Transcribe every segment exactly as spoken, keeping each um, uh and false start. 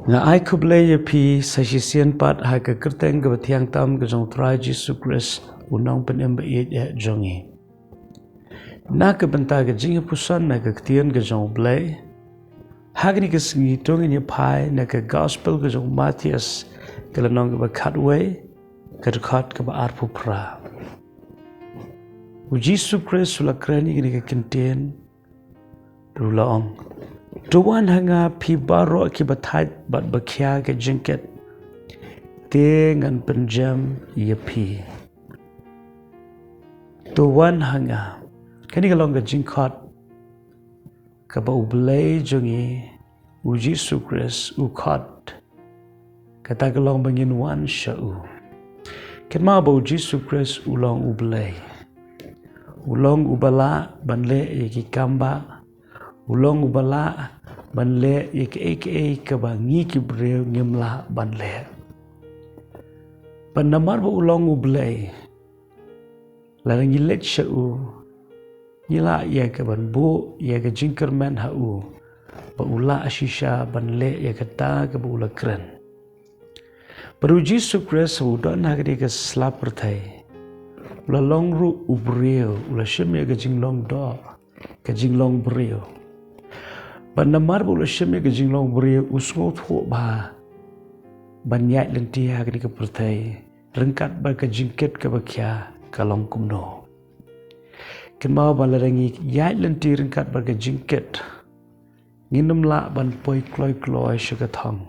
Nga ai khublei ïa phi sa shisien pat ha ka kyrteng kaba thiang tam ka jong u Trai Jisu Khrist, u nongpynim ba ïeit eh jong ngi. Na ka bynta ka jingïapuson na ka ktien ka jong u Blei, ha kane ka sngi to ngin ïa phai na ka gospel ka jong u Mathaios, ka lynnong kaba khatwei, ka dkhot kaba arphew phra. U Jisu Khrist u la kren ïa kane ka kyntien, u la ong, to wan ha nga phi baroh kiba thait bad ba khia ka jingkit, te ngan pynjem ïa phi. To wan ha nga. Kane ka long ka jingkhot kaba u Blei jong ngi, u Jisu Khrist, u khot. Kata ka long ba ngin wan sha u. Kynmaw ba u Jisu Khrist u long u Blei. U long uba lah ban leh ïa ki kam ba. U long uba lah ban leh ïa kaei kaei kaba ngi ki briew ngim lah ban leh. Bad namar ba u long u Blei, lada ngi leit sha u, ngi lah ïa ka ban buh ïa ka jingkyrmen ha u, ba u lah shisha ban leh ïa kata kaba u la kren. Bad u Jisu Khrist u don ha kane ka sla pyrthei, u la long ruh u briew, u la shim ïa ka jinglong doh, ka jinglong briew. Bad namar ba u la shim ïa ka jinglong briew, u sngewthuh ba ban ïaid lynti ha kane ka pyrthei ryngkat bad ka jingkit kaba khia ka long kumno. Kynmaw ba lada ngi ïaid lynti ryngkat bad ka jingkit, ngin ym lah ban poi kloi kloi sha ka thong.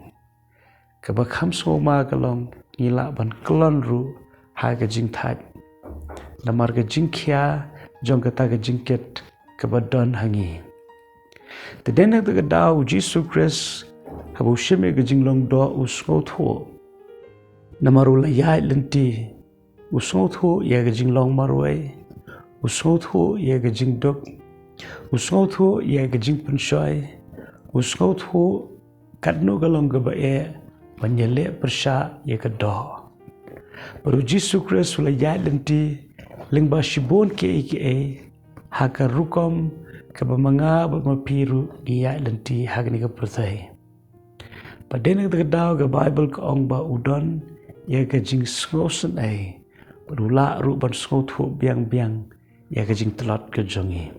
Kaba kham sngewma ka long ngi lah ban kyllon ruh ha ka jingthait. Namar ka jingkhia jong kata ka jingkit kaba don ha ngi. Te dei na kata ka daw u Jisu Khrist, haba u shim ïa ka jinglong doh, u sngewthuh. Namar u la ïaid lynti, u sngewthuh ïa ka jinglong marwei, u sngewthuh ïa ka jingduk, u sngewthuh ïa ka jingpynshoi, u sngewthuh katno ka long kaba eh ban ïaleh pyrshah ïa ka doh. Bad u Jisu Khrist u la ïaid lynti lyngba shibun kiei kiei, ha ka rukom kaba ma nga bad ma phi ruh ngi ïaid lynti ha kane ka pyrthei. Bad dei na kata ka daw ka Baibl ka ong ba u don ïa ka jingsngewsynei, bad u lah ruh ban sngewthuh biang biang ïa ka jingtlot ka jong ngi.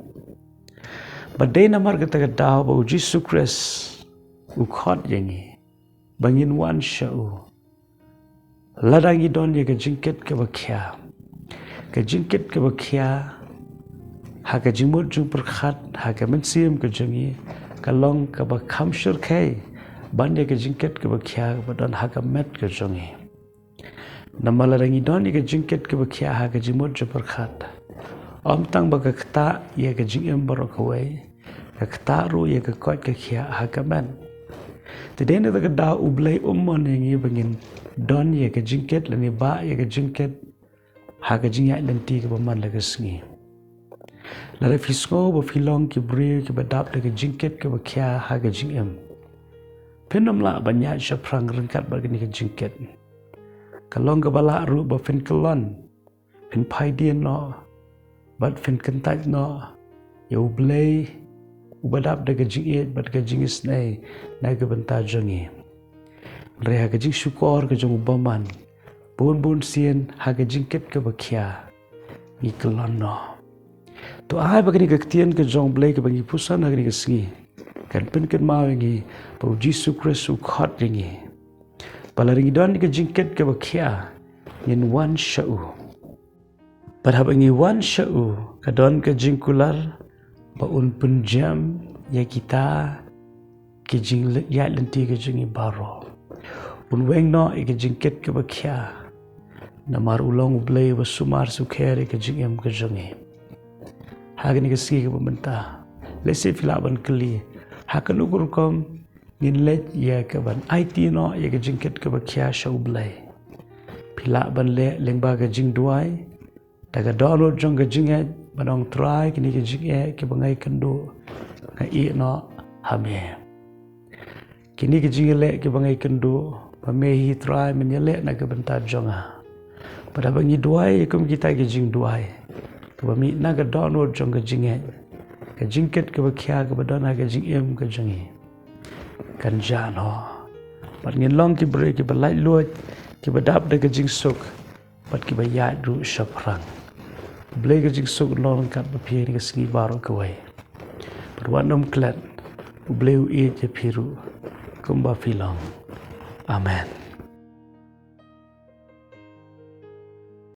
Bad dei namar kata ka daw ba u Jisu Khrist u khot ïa ngi ba ngin wan sha u. Lada ngi don ïa ka jingkit kaba khia, ka jingkit kaba khia ha ka jingmut jingpyrkhat, ha ka mynsiem ka jong ngi, ka long kaba kham shyrkhei ban ïa ka jingkit kaba khia kaba don ha ka met ka jong ngi. Namar lada ngi don ïa ka jingkit kaba khia ha ka jingmut jingpyrkhat, ym tang ba ka ktah ïa ka jingim baroh kawei, ka ktah ruh ïa ka koit ka khiah ha ka met. Te dei na kata ka daw u Blei um mon ïa ngi ba ngin don ïa ka jingkit lane ba ïa ka jingkit ha ka jingïaid lynti kaba man la ka sngi. Lada phi sngew ba phi long ki briew kiba dap da ka jingkit kaba khia ha ka jingim, phin ym lah ban ïaid shaphrang ryngkat bad kane ka jingkit. Ka long kaba lah ruh ba phin kyllon, phin phai dien noh, bad phin kyntait noh ïa u Blei uba dap da ka jingïeit bad ka jingisynei na ka bynta jong ngi. Hynrei ha ka jingshukor ka jong u bymman, bun bun sien ha ka jingkit kaba khia ngi kyllon noh. To ai ba kane ka ktien ka jong u Blei kaba ngi puson ha kane ka sngi kan pynkynmaw ïa ngi ba u Jisu Khrist u khot ïa ngi ba lada ngi don ka jingkit kaba khia, ngin wan sha u. Bad haba ngi wan sha u, ka don ka jingkular ba un pynjem ïa kita ki jingïaid lynti ka jong ngi baroh. Un weng noh ïa ka jingkit kaba khia, namar u long u Blei uba sumar sukher ïa ka jingim ka jong ngi. Ha kane ka sngi kaba mynta, lehse phi lah ban kylli, ha kano ka rukom ngin leit ïa ka ban aiti noh ïa ka jingkit kaba khia sha u Blei? Phi lah ban leh lyngba ka jingduwai da ka dohnud jong ka jingngeit, ban ong, Trai, kine ki jingeh kiba nga ïakynduh nga ïeh noh ha me. Kine ki jingïaleh kiba nga ïakynduh, ba me hi Trai men ïaleh na ka bynta jong nga. Bad haba ngi duwai ïa kum kita ki jingduwai kaba mih na ka dohnud jong ka jingngeit, ka jingkit kaba khia kaba don ha ka jingim ka jong ngi kan jah noh. Bad ngin long ki briew kiba laitluid, kiba dap da ka jingsuk, bad kiba ïaid ruh shaphrang. Blei ka jingsuk long ryngkat bad phi ha kane ka sngi baroh kawei. Bad wat nym klet, U Blei u ïeit ïa phi ruh kumba phi long. Amen.